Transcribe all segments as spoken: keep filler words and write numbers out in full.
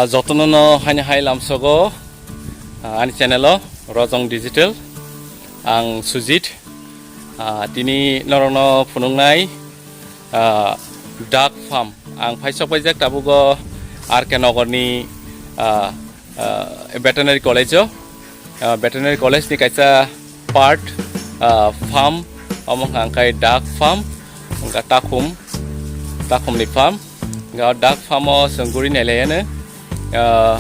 Jotono no haini hai lamsogo, ah, ani channel o Rojong Digital. Ang Sujit. Ah, tini norokno phunuknai, ah, duck farm. Ang phaisok paijak tabugo R K Nogor ni, ah, ah, veterinary college o. Ah, veterinary college ni kaisa part, ah, farm, omo wngkha hwnkhe duck farm, wngkha takhum, takhum ni farm. Ga duck farm o chwng guri nailaiano. Ah,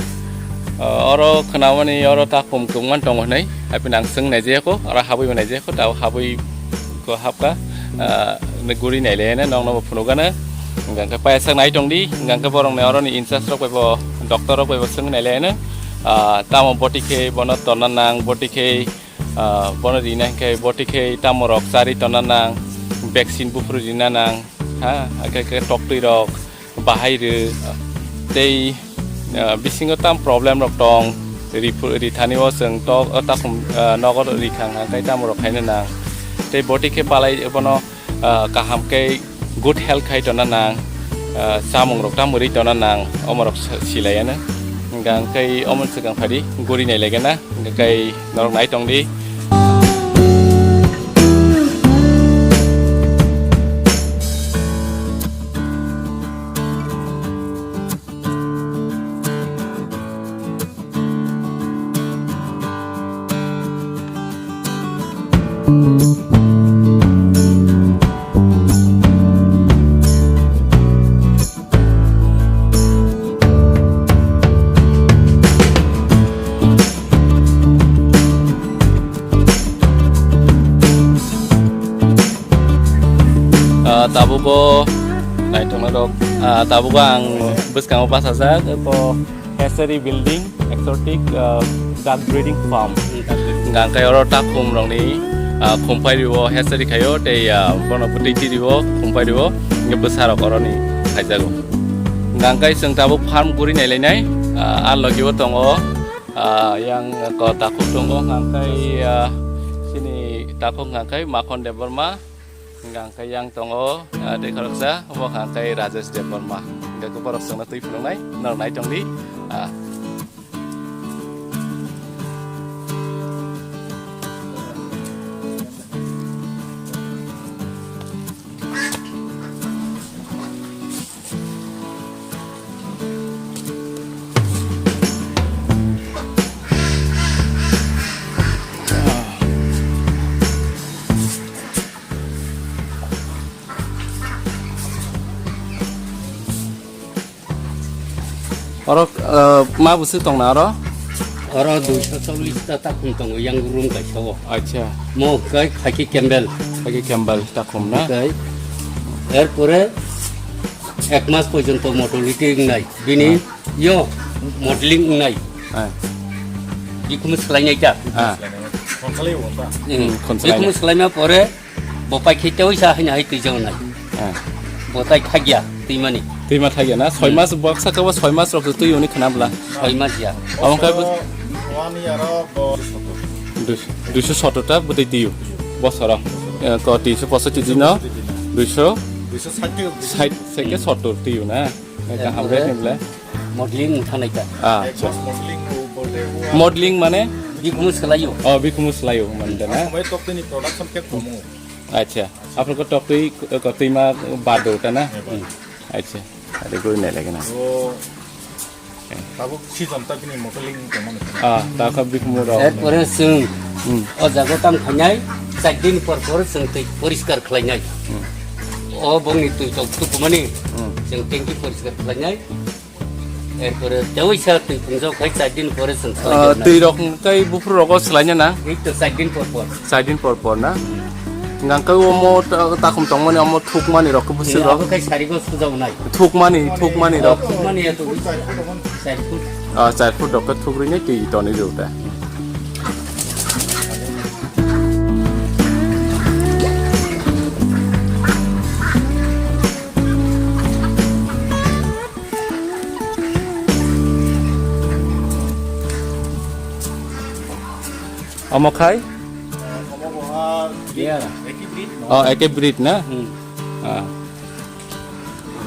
ah, oro khwnamani oro takhum kwbangma tongo hwnwi. Haphino ang chwng naijayakho, oro habwibo naijayakho, tabuk habwi ko hapkha, ah, guri nailaiano, nokno bo phunukgano. Hwnkhe paisa nai tongdi, hwnkhe borokni oroni in charge rok bai bo, doctor rok bai bo chwng nailaiano. Ah, tamo boti khe bono tonna nang, boti khe Ah, bono rina hinkhe boti khe tamo rok chari tonna nang, vaccine buphuru rina nang, ha, hake khe toktwi rok bahai rw, tei, ah, bisingo tam problem rok tong, riphu-, rithani o chwng tok, o takhum, ah, nogo rikhang hangkai tamo rok khaina nang, tei boti khe palai bono, ah, kaham khe good health khai tonna nang, ah, chamung rok tam rwi tonna nang, omo rok si-, silaiano. Hingkha hingkhai omo swkang phadi guri nai laigana, hingkha kai norok nai tongdi. Ah, tabugo naithoknairok, ah, tabugo ang bwskango bachajak, eko hatchery building, exotic, ah, duck breeding farm. Hingkha hingkhai oro takhum rokni, ah, khumpai rio hatchery khaio, tei, ah, bono bwtwi twi rio khumpai rio, hingkhe bwsarok oroni khaijago. Hingkha hingkhai chwng tabuk farm guri nailainai, ah, a logi o tongo, ah, yang ko takhuk tongo, hingkha hingkhai, ah, chini takhuk hingkha hingkhai Makhon Debbarma. Hingkha hingkhe yang tongo, ah, tei khoroksa, obo hingkha hingkhe Rajesh Debbarma. Hingkha hingkhe borok chwngno twi phunuknai, norok nai tongdi, ah. Oro, ah, ma bwswk tongna oro? Oro duiso chollish ta takhum tongo yang room kaisa o. Acha. Mo kai khaki Campbell. Khaki Campbell takhum na? Kai. Erpore ek mas porjonto mortality wngnai. Bini Ah. yo modeling wngnai. Ah. Bikhumu swlainai ta. Ah. Hmm. Hmm, khonsalai. Bikhumu swlaima pore Bo paikhe tei oisa haino hai twijak nai. Ah. Bo tai thagya twimani. Twima thagya na? Soi Hmm. mas, boksa khe bo soi mas rok se twi hwnwi khna bwla. Soi mas ya. Omo khe bo One year o bo duiso sottor ta bwtwi twi o. Bosoro. Eh, ko tinso posotti dino duiso sait se khe sottor twi o na. Eh, kaham Epore rate ni bwla. Modeling motha nai ta. Ah, Ek acha. Mas modeling o bolte o Modeling mane? Bikhumu swlaio. Oh, bikhumu swlaio mane ta na? Asomai toktwi ni production khe komo. Acha. Aphuru ko toktwi, ko twima bado ta na? Bado. Acha. Ade goi nai lagi na. O, tabuk season ta bini modeling tongmani. Ah, ta kha bikhumu rok. Erpore chwng Hmm. o jaga tam khainai, char din por por chwng twi poriskar khlainai. Hmm. O bongni twi tok tukumani Hmm. chwng tanki poriskar khlainai. Erpore tewi sa twi phungjak khai char din pore chwng Ah, khlainai. Twi rok kai buphuru rogo swlaina na? Ei to char din por por. Char din por por na? Hingkha khe omo ta-, takhum tongmani omo thukmani rok khe bwswk Ni rok? Abo khai sarigo sujawnai. Thukmani, thukmani rok. Thukmani ya to char foot. Ah, char foot rok khe thukrini twi tonwi rw ta. Omo khai? Omo bo ha Yeah. Eki breed no? Oh, eki breed na? Hmm. Ah.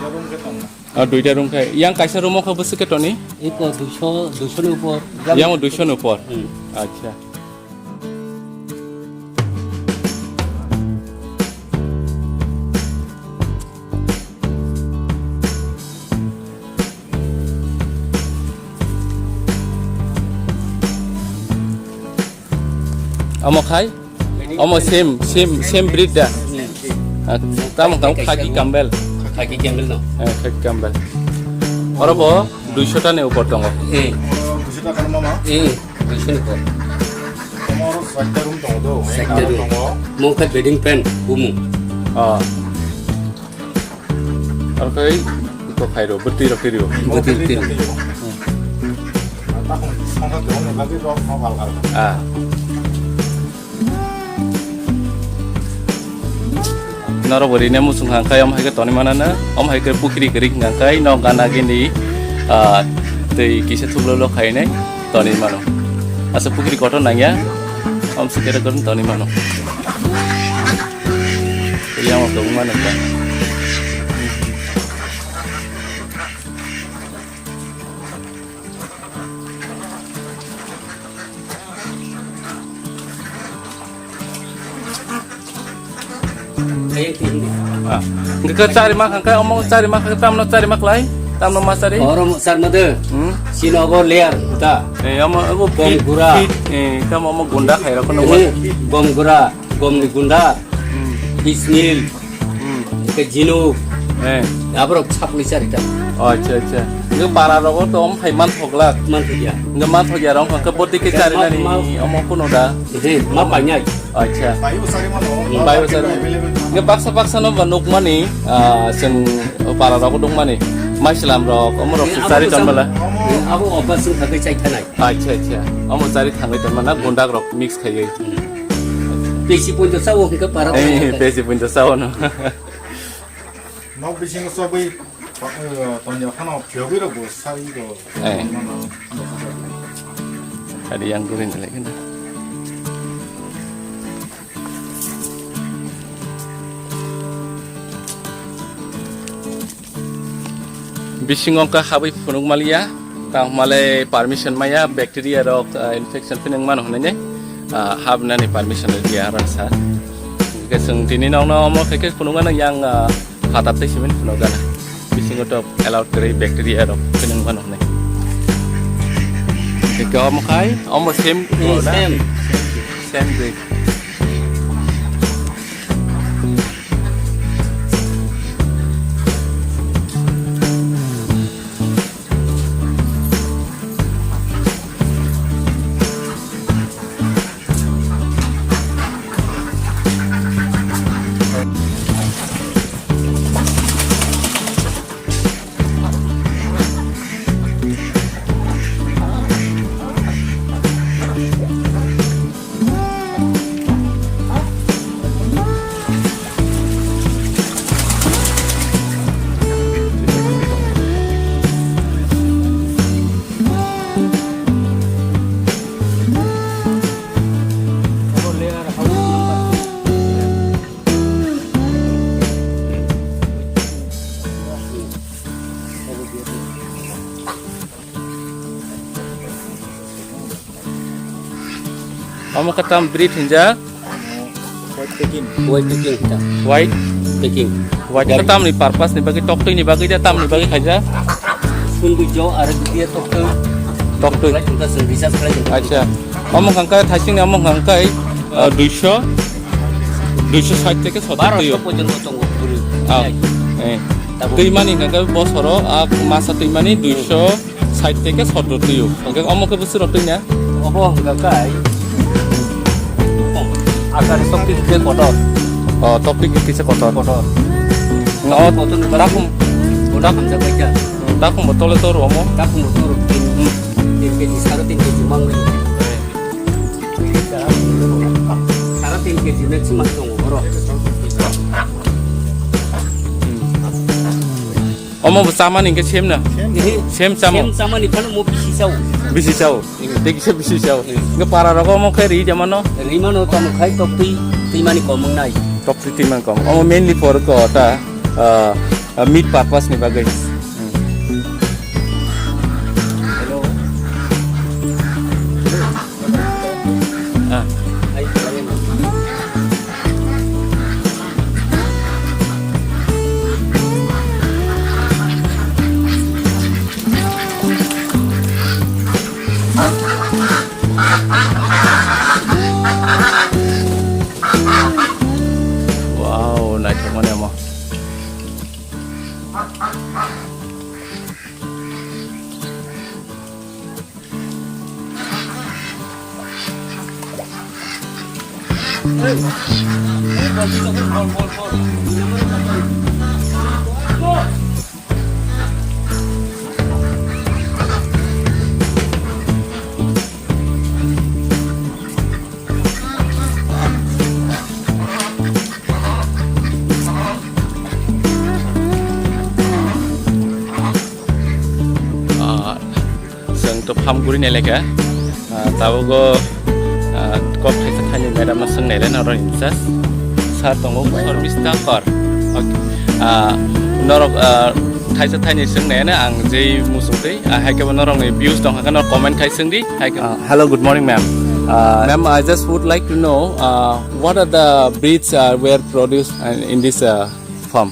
Jabon ke tong na. Ah, duita room khai. Yang kaisa room o kha bwswk khe toni? Eko duisho, duisho ni upor. Yang o duisho ni upor. Hmm. Acha. Omo khai? Omo same, same, same breed da? Hmm. Ah, tamo tamo Khaki Campbell. Khaki Campbell no. Eh, Khaki Campbell. Oro bo duisho ta ni upor tongo. Eh. Duisho ta kan mama? Eh, duisho ni upor. Tomor saita room tongo do. Saita room. Tongo. Mo khe bedding pen, bumu. Ah. Aro khe iko khairo, bwtwi rok twi rio. Bwtwi rok twi rio. Hmm. Ah. Norok bo rina muchung hang khai, omo hai khe toni manana, omo hai khe pukhri kwrwi hwnka khai, nok gana gini, ah, twi kisa thublo lo khainai toni mano. Asa pukhri kotor nangya, om sikere kotor toni mano. Yang o kobong mano kha. Ah. Hingke chari ma kha, omo chari ma kha, tamno chari ma klai? Tamno ma chari? Oro char ma de. Hmm? Sino obo layer ta. Eh, omo, obo gom pit, gura. Pit, eh, tamo omo gunda khai rok no. Eh, gom gura, gom ni gunda. Hmm. Bismil. Hmm. Ke jinuk. Eh. Aborok chapli chari ta. Oh, acha, acha. Nge para rogo to om khai man thoglak. Man thokya. Nge man thokya rong kha, ke boti ke chari nani omo kuno da. He, ma painai. Acha. Bayo sari mano. Bayo sari. Nge baksa baksa no ba nukmani, ah, seng para rogo dongmani. Maislam rok, omo rok chari ton bala. Abo oba sung khakai chai thanai. Acha, acha. Omo chari thangai ton mana gundak rok mix khaiye. Besi poito sao hingke para. Eh, besi poito sao no. Nok bisingo chobwi, eh, tonjak phano phiyogwi rok bo sai rok. Eh. Tadi yang guring lagi na. Bisingo wngkha habwi phunuk maliya, tamo malai permission maya, bacteria rok, ah, infection phini wngmano hwnwi, ah, habnani permission rwya aro sa. Hwnkhe chwng tini nokno omo khe khe phunukmano yang, ah, phatar tei cement phunukgana. Bisingo to allowed kwrwi bacteria rok phini wngmano hwnwi. Hwnkhe omo khai, omo same, eh, same. Same breed. Omo khe tam breed hinjak? White Peking. White Peking ta. White? Peking. White khe tamni purpose ni bagwi, toktwi ni bagwi da tamni bagwi khaijak? Sundui jo aro gidiya toktwi. Toktwi. Khlai tongkha chwng research khlai tongkha. Acha. Omo hwnkha khe thaising ni omo hwnkha khe, ah, duiso, duiso sait theke sotor twi o. Baro porjonto tongo bwrwi. Ah, eh. Tabuk. Twimani hwnkha khe bosoro, ah, masa twimani duiso. Side teke sodro tuyo. Oke, omo ke busuro tuina. Obo hingga kai. Akar topik ke kotor. Oh, topik ke kisa kotor. Kotor. No, kotor ni dakhum. Kotor hamjak baikha. Dakhum botol to romo. Dakhum botol tin, tin keji, sare tin keji mang. Sare tin keji ne chima tongo boro. Omo bo chamani hingke sem na? Ehe. Sem chamo? Sem chamani phano mo bisi chao. Bisi chao? Ehe. Tei kisa bisi chao? Ehe. Hingke para rogo omo khe ri jamano? Ri mano tamo khai tok twi, twi mani kom wngnai. Tok twi, twi mani kom. Omo mainly for ko ta, ah, ah, meat purpose ni bagwi. Hmm. Wow, naithokmani omo. Ah, chwng to pham guri nai lekha. Ah, tabuk o, ah, kok khaisa thani madam no swng nai le norok ni sir. Sir tongo Sormista Kor. Okay. Ah, norok, ah, thaisa thani swng nai ang jei muchung twi. Ah, hai khe bo norok ni views tong kha no comment khai swng di. Hai khe. Ah, hello, good morning, ma'am. Ah, ma'am, I just would like to know, ah, what are the breeds, ah, were produced, uh, in this, uh, farm?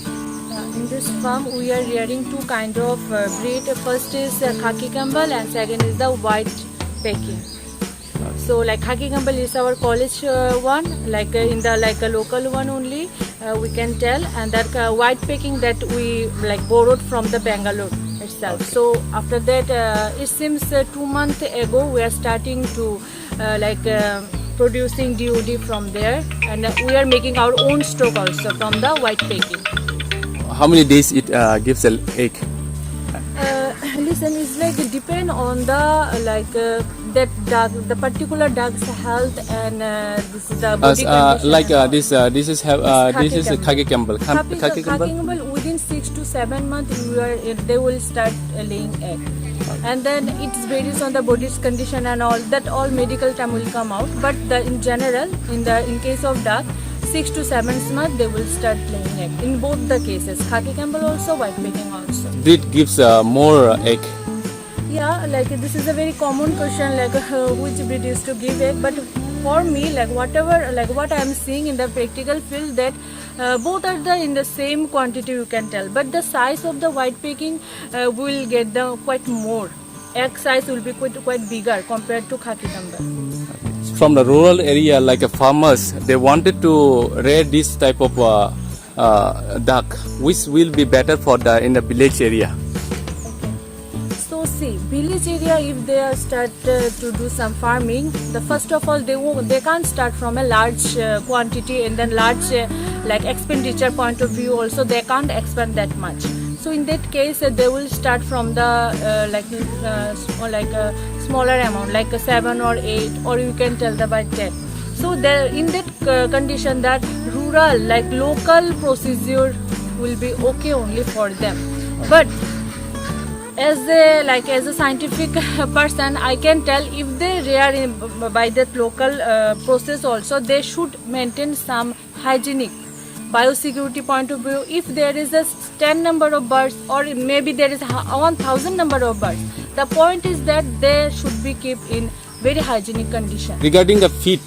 Uh, in this farm, we are rearing two kind of, uh, breed. First is, uh, Khaki Campbell and second is the White Peking. So, like, Khaki Campbell is our college, uh, one, like, uh, in the, like, a local one only, uh, we can tell, and that, uh, White Peking that we, like, borrowed from the Bangalore itself. Okay. So after that, uh, it seems, uh, two months ago we are starting to, uh, like, uh, producing D O D from there, and, uh, we are making our own stock also from the White Peking. How many days it, uh, gives an egg? Uh, listen, it's like depend on the, uh, like, uh, that duck, the particular duck's health and, uh, this is the body condition and all. This, uh, this is have, uh, this is Khaki Campbell. Khaki Campbell. Khaki Campbell, within six to seven months, you are, they will start, uh, laying egg. And then it varies on the body's condition and all, that all medical term will come out. But the, in general, in the, in case of duck, six to seven months, they will start laying egg. In both the cases, Khaki Campbell also, White Peking also. Breed gives, uh, more, uh, egg. Yeah, like, this is a very common question, like, uh, which breed is to give egg. But for me, like, whatever, like, what I am seeing in the practical field, that, uh, both are the, in the same quantity, you can tell. But the size of the White Peking, uh, will get the quite more. Egg size will be quite, quite bigger compared to Khaki Campbell. From the rural area, like a farmers, they wanted to rear this type of, uh, uh, duck, which will be better for the, in the village area. Okay. So see, village area, if they are start, uh, to do some farming, the first of all, they won't, they can't start from a large, uh, quantity and then large, uh, like, expenditure point of view also, they can't expend that much. So in that case, uh, they will start from the, uh, like, uh, s-, or like a smaller amount, like a seven or eight, or you can tell the by ten. So the, in that, uh, condition, that rural, like, local procedure will be okay only for them. But as a, like, as a scientific person, I can tell, if they rear in, by that local, uh, process also, they should maintain some hygienic, biosecurity point of view. If there is a ten number of birds, or maybe there is ha-, one thousand number of birds, the point is that they should be kept in very hygienic condition. Regarding the feed,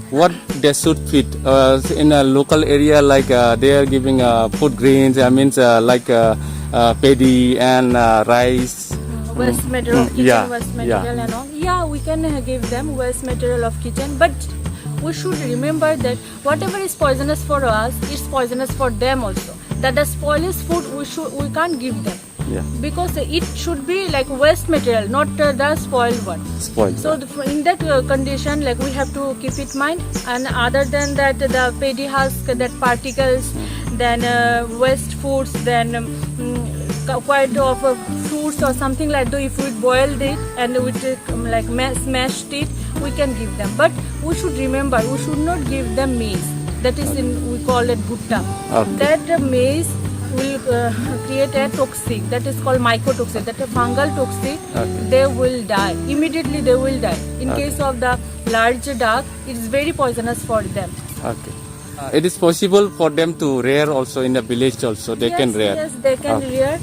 what they should feed? Uh, in a local area, like, uh, they are giving, uh, food grains, I mean, uh, like, uh, uh, paddy and, uh, rice. Uh, waste material of kitchen, yeah, waste material and all. Yeah, we can, uh, give them waste material of kitchen, but we should remember that whatever is poisonous for us, it's poisonous for them also. That the spoilage food we should, we can't give them. Yeah. Because it should be like waste material, not, uh, the spoiled one. Spoiled. So the, in that, uh, condition, like, we have to keep it mind. And other than that, the paddy husk, that particles, then, uh, waste foods, then, um, mm, qu-, quite of, uh, fruits or something like that, if we boiled it and we take, um, like, ma-, smashed it, we can give them. But we should remember, we should not give them maize. That is in, we call it bhutta. Okay. That, uh, maize will, uh, create a toxic, that is called mycotoxic, that a fungal toxic. Okay. They will die. Immediately they will die. In, okay, case of the large duck, it is very poisonous for them. Okay. Uh, it is possible for them to rear also in the village also. They, yes, can rear. Yes, they can, okay, rear.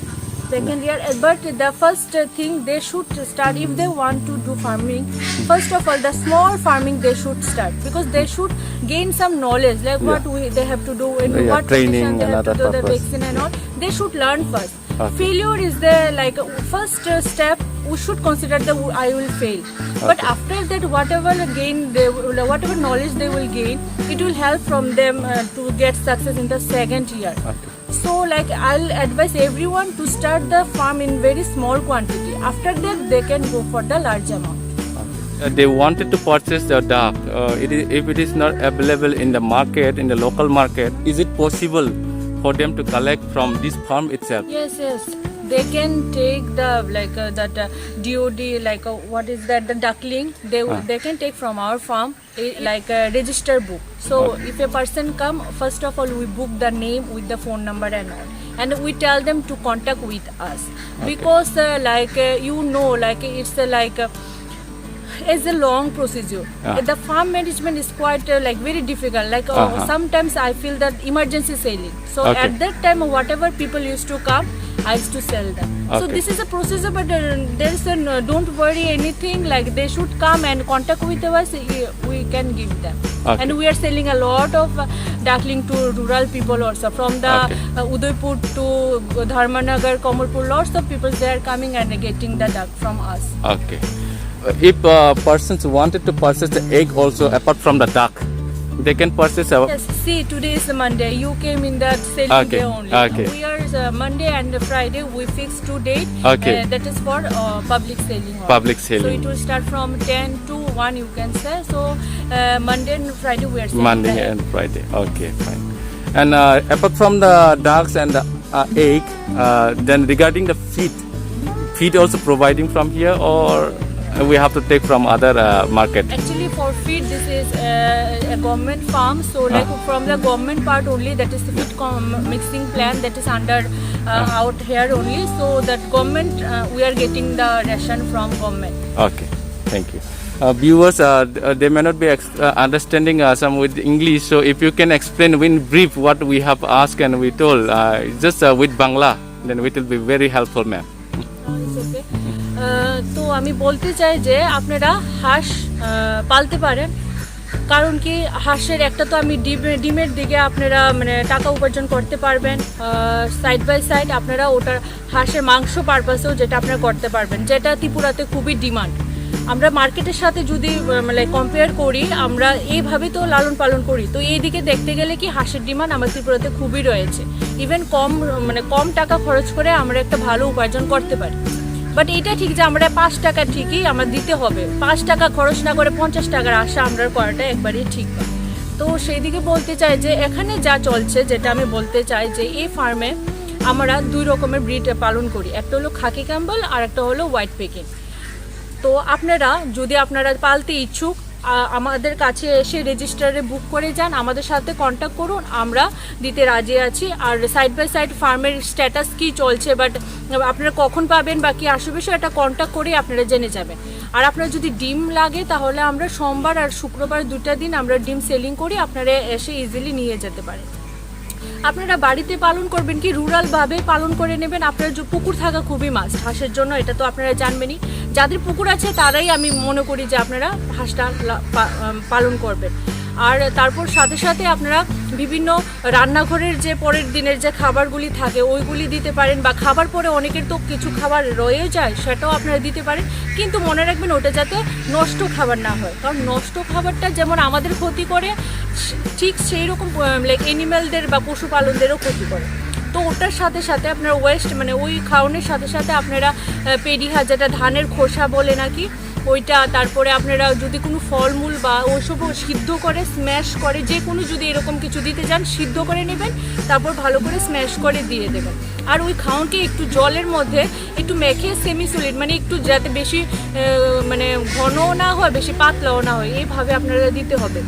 They can rear, uh, but the first, uh, thing they should start, if they want to do farming, first of all, the small farming they should start, because they should gain some knowledge, like, yeah, what we, they have to do, in, yeah, what training condition they and have to other do the purpose, vaccine and all. They should learn first. Okay. Failure is the, like, first, uh, step we should consider that I will fail. But okay, after that, whatever gain they will, whatever knowledge they will gain, it will help from them uh, to get success in the second year. Okay. So, like, I'll advise everyone to start the farm in very small quantity. After that, they can go for the large amount. Uh, they wanted to purchase the duck. Uh, it is, if it is not available in the market, in the local market, is it possible for them to collect from this farm itself? Yes, yes. They can take the, like, uh, that uh, D O D, like, uh, what is that, the duckling. They Ah. They can take from our farm, eh, like a register book. So okay, if a person come, first of all we book the name with the phone number and all, and we tell them to contact with us. Okay. Because uh, like uh, you know, like, it's uh, like uh, it's a long procedure. Ah. The farm management is quite uh, like very difficult. Like uh, Uh-huh. Sometimes I feel that emergency selling. So okay, at that time, whatever people used to come, I used to sell them. So okay, this is a procedure, but uh, there is a no, don't worry anything. Like, they should come and contact with us. We we can give them. Okay. And we are selling a lot of uh, duckling to rural people also. From the okay, uh, Udaipur to Dharmanagar, Kamalpur, lots of people, they are coming and getting the duck from us. Okay. Uh, if uh, persons wanted to purchase the egg also, apart from the duck, they can purchase our. Yes, see, today is the Monday. You came in that selling okay, day only. Okay. We are uh, Monday and Friday. We fix two date. Okay. Uh, that is for uh, public selling. Public selling. So it will start from ten to one, you can say. So uh, Monday and Friday we are selling. Monday and Friday. Okay, fine. And uh, apart from the ducks and the uh, egg, uh, then regarding the feed, feed also providing from here, or we have to take from other uh, market? Actually, for feed, this is uh, a government farm. So, like, ah, from the government part only, that is the feed com- mixing plant that is under uh, ah, out here only. So that government, uh, we are getting the ration from government. Okay, thank you. Uh, viewers, uh, uh, they may not be ex- uh, understanding uh, some with English. So if you can explain in brief what we have asked and we told, uh, just uh, with Bangla, then it will be very helpful, ma'am. Uh, it's okay. Uh, তো আমি বলতে চাই যে আপনারা হাঁস আহ, পালতে পারেন, কারণ কি, হাঁসের একটা তো আমি ডিম, ডিমের দিকে আপনারা মানে টাকা উপার্জন করতে পারবেন, সাইড বাই সাইড আপনারা ওটার হাঁসের মাংস পারপাসেও যেটা আপনারা করতে পারবেন, যেটা ত্রিপুরাতে খুবই ডিমান্ড। আমরা মার্কেটের সাথে যদি আহ, মানে কম্পেয়ার করি, আমরা এইভাবে তো লালন পালন করি, তো এইদিকে দেখতে গেলে কি, হাঁসের ডিমান্ড আমার ত্রিপুরাতে খুবই রয়েছে। ইভেন কম মানে কম টাকা খরচ করে আমরা একটা ভালো উপার্জন করতে পারি। বাট এটা ঠিক যে আমরা পাঁচ টাকা ঠিকই আমরা দিতে হবে, পাঁচ টাকা খরচ না করে পঞ্চাশ টাকার আশা আমরা করাটা একবারই ঠিক না। তো সেই দিকে বলতে চাই যে এখানে যা চলছে, যেটা আমি বলতে চাই যে এই ফার্মে আমরা দুই রকমের ব্রিড পালন করি, একটা হলো খাকি ক্যাম্বেল আর একটা হলো হোয়াইট পেকিং। তো আপনারা যদি আপনারা পালতে ইচ্ছুক, আ, আমাদের কাছে এসে রেজিস্টারে বুক করে যান, আমাদের সাথে কন্ট্যাক্ট করুন, আমরা দিতে রাজি আছি। আর সাইড বাই সাইড ফার্মের স্ট্যাটাস কী চলছে, বাট আপনারা কখন পাবেন বা কী আসবে, সেটা কন্ট্যাক্ট করেই আপনারা জেনে যাবেন। আর আপনার যদি ডিম লাগে, তাহলে আমরা সোমবার আর শুক্রবার দুটা দিন আমরা ডিম সেলিং করি, আপনারা এসে ইজিলি নিয়ে যেতে পারেন। আপনারা বাড়িতে পালন করবেন কি রুরাল ভাবে পালন করে নেবেন, আপনার যে পুকুর থাকা খুবই মাস্ট হাঁসের জন্য, এটা তো আপনারা জানবেনই। যাদের পুকুর আছে, তারাই আমি মনে করি যে আপনারা হাঁসটা লা- পা- আম, পালন করবেন। আর তারপর সাথে সাথে আপনারা বিভিন্ন রান্নাঘরের যে পরের দিনের যে খাবারগুলি থাকে, ওইগুলি দিতে পারেন, বা খাবার পরে অনেকের তো কিছু খাবার রয়েও যায়, সেটাও আপনারা দিতে পারেন। কিন্তু মনে রাখবেন, ওটা যাতে নষ্ট খাবার না হয়, কারণ নষ্ট খাবারটা যেমন আমাদের ক্ষতি করে, ঠিক সেই রকম লাইক অ্যানিমেলদের বা পশুপালনদেরও ক্ষতি করে। তো ওটার সাথে সাথে আপনারা ওয়েস্ট মানে ওই খাওয়ানোর সাথে সাথে আপনারা আহ, পেডি হা- যেটা ধানের খোসা বলে নাকি, ওইটা, তারপরে আপনারা যদি কোনো ফলমূল বা ওইসবও সিদ্ধ করে, স্ম্যাশ করে, যে কোনো যদি এরকম কিছু দিতে চান, সিদ্ধ করে নেবেন, তারপর ভালো করে স্ম্যাশ করে দিয়ে দেবেন। আর ওই খাওয়ানকে একটু জলের মধ্যে একটু মেখে, সেমি সলিড, মানে একটু যাতে বেশি আহ, মানে ঘনও না হয়, বেশি পাতলাও না হয়, এইভাবে আপনারা দিতে হবে।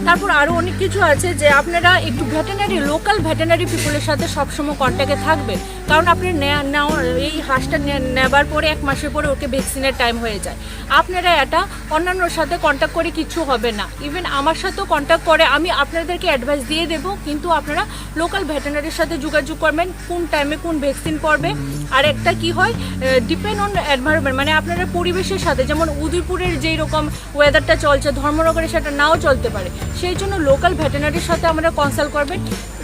তারপর আরও অনেক কিছু আছে যে আপনারা একটু ভেটেরিনারি, লোকাল ভেটেরিনারি পিপলের সাথে সবসময় কন্ট্যাক্টে থাকবেন, কারণ আপনি নে- নেওয়া- এই হাঁসটা নে- নেবার পরে, এক মাসের পরে ওকে ভ্যাকসিনের টাইম হয়ে যায়। আপনারা এটা অন্যান্যর সাথে কন্ট্যাক্ট করে কিছু হবে না, ইভেন আমার সাথেও কন্ট্যাক্ট করে আমি আপনাদেরকে অ্যাডভাইস দিয়ে দেবো, কিন্তু আপনারা লোকাল ভেটেরিনারির সাথে যোগাযোগ করবেন কোন টাইমে কোন ভ্যাকসিন পড়বে। আর একটা কি হয়, ডিপেন্ড অন এনভায়রনমেন্ট, মানে আপনারা পরিবেশের সাথে, যেমন উদয়পুরের যেই রকম ওয়েদারটা চলছে, ধর্মনগরে সেটা নাও চলতে পারে, সেই জন্য লোকাল ভেটেরিনারির সাথে আমরা কনসাল্ট করবেন।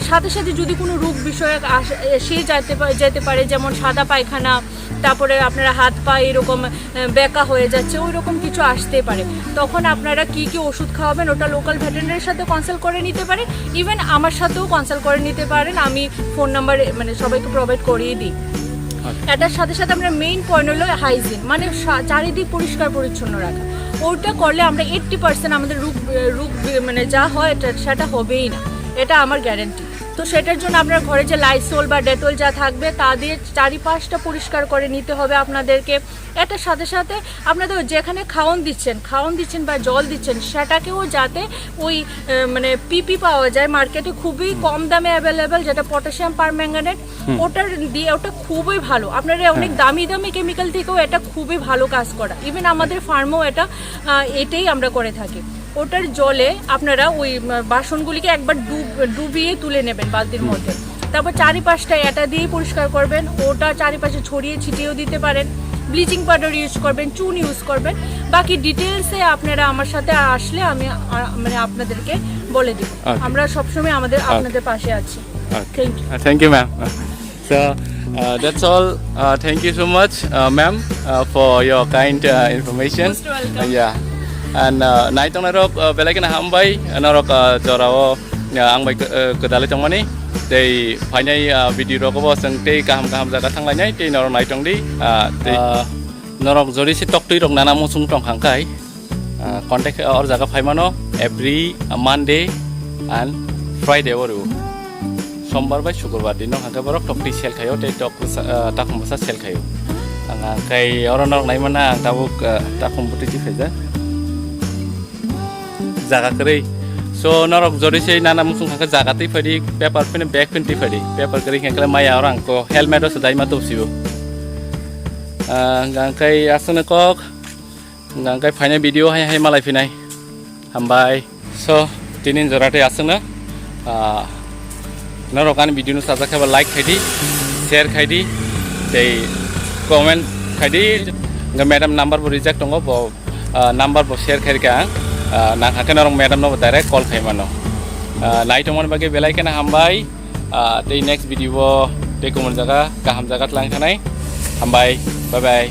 সাথে সাথে যদি কোনো রোগ বিষয়ক আস- এসে যেতে পা- যেতে পারে, যেমন সাদা পায়খানা, তারপরে আপনারা হাত পা এরকম আহ, বেঁকা হয়ে যাচ্ছে, ওই রকম কিছু আসতে পারে। তখন আপনারা কি কি ওষুধ খাওয়াবেন, ওটা লোকাল ভেটেরিনারির সাথে কনসাল্ট করে নিতে পারেন। ইভেন আমার সাথেও কনসাল্ট করে নিতে পারেন, আমি ফোন নাম্বার মানে সবাইকে প্রোভাইড করিয়ে দিই। এটার সাথে সাথে আমরা মেইন পয়েন্ট হলো হাইজিন, মানে সা- চারিদিক পরিষ্কার পরিচ্ছন্ন রাখা। ওটা করলে আমরা এইট্টি পার্সেন্ট আমাদের রোগ রোগ মানে যা হয় এটা সেটা হবেই না, এটা আমার গ্যারান্টি। তো সেটার জন্য আপনার ঘরে যে লাইসোল বা ডেটল যা থাকবে তা দিয়ে চারিপাশটা পরিষ্কার করে নিতে হবে আপনাদেরকে। এটার সাথে সাথে আপনাদের যেখানে খাওন দিচ্ছেন খাওন দিচ্ছেন বা জল দিচ্ছেন, সেটাকেও যাতে ওই আহ, মানে পিপি পাওয়া যায় মার্কেটে, খুবই কম দামে অ্যাভেলেবল, যেটা পটাশিয়াম পারম্যাঙ্গানেট। ওটার দিয়ে ওটা খুবই ভালো। আপনারা অনেক দামি দামি কেমিক্যাল থেকেও এটা খুবই ভালো কাজ করা। ইভেন আমাদের ফার্মেও এটা আহ, এটাই আমরা করে থাকি। ওটার জলে আপনারা ওই উম, বাসনগুলিকে একবার ডুব- ডুবিয়ে তুলে নেবেন বালতির মধ্যে। তারপর চারিপাশটা এটা দিয়েই পরিষ্কার করবেন। ওটা চারিপাশে ছড়িয়ে ছিটিয়েও দিতে পারেন। ব্লিচিং পাউডার ইউজ করবেন, চুন ইউজ করবেন। বাকি ডিটেলসে আপনারা আমার সাথে আসলে আমি আ- মানে আপনাদেরকে বলে দিব। আমরা সবসময় আমাদের আপনাদের পাশে আছি। Thank you. Uh, thank you, ma'am. So, uh, that's all. Uh, thank you so much, uh, ma'am, uh, for your kind uh, information. Most welcome. Uh, yeah. And uh, naitongnai rok uh, belai kheno hambai norok uh, jorao uh, ang bai uh, kedalai tongmani. Tei phainai uh, video rok bo chwng tei kaham kaham jaga thanglainai tei norok naitong di. Uh, tei uh, norok jori se toktwi rok nana muchung tong khang kai. Ah, contact or jaga phaimano every Monday and Friday o rw. Sombar bai sukurbar dino hangke borok tokti sel khayo tei tok bwsa- ah, takhum bwsa sel khayo. Ang hangkai oro norok naimana ang tabuk ah, takhum bwtwi si phaijak. Jaga kwrwi. So norok jori se nana muchung hangke jaga twi phaidi paper phine bag phine twi phaidi. Paper kwrwi hangke maya oro ang ko helmet o swdai ma tubsio. Ah, hangkai aswkno kok. Hingkha hingkhe phainai video hai hai malai phinai. Hambai. So, tini jora tei aswkno, ah, norok ani video no sajak khe ba like khai di, share khai di, tei comment khai di. Hingkhe madam number bo rijak tongo, bo ah, number bo share khai rikha ang. Ah, nang hakhe norok madam no bo direct call khai mano. Ah, nai tongmani bagwi belai kheno hambai. Ah, tei next video bo tei kumon jaga kaham jaga tlang thanai. Hambai. Bye bye.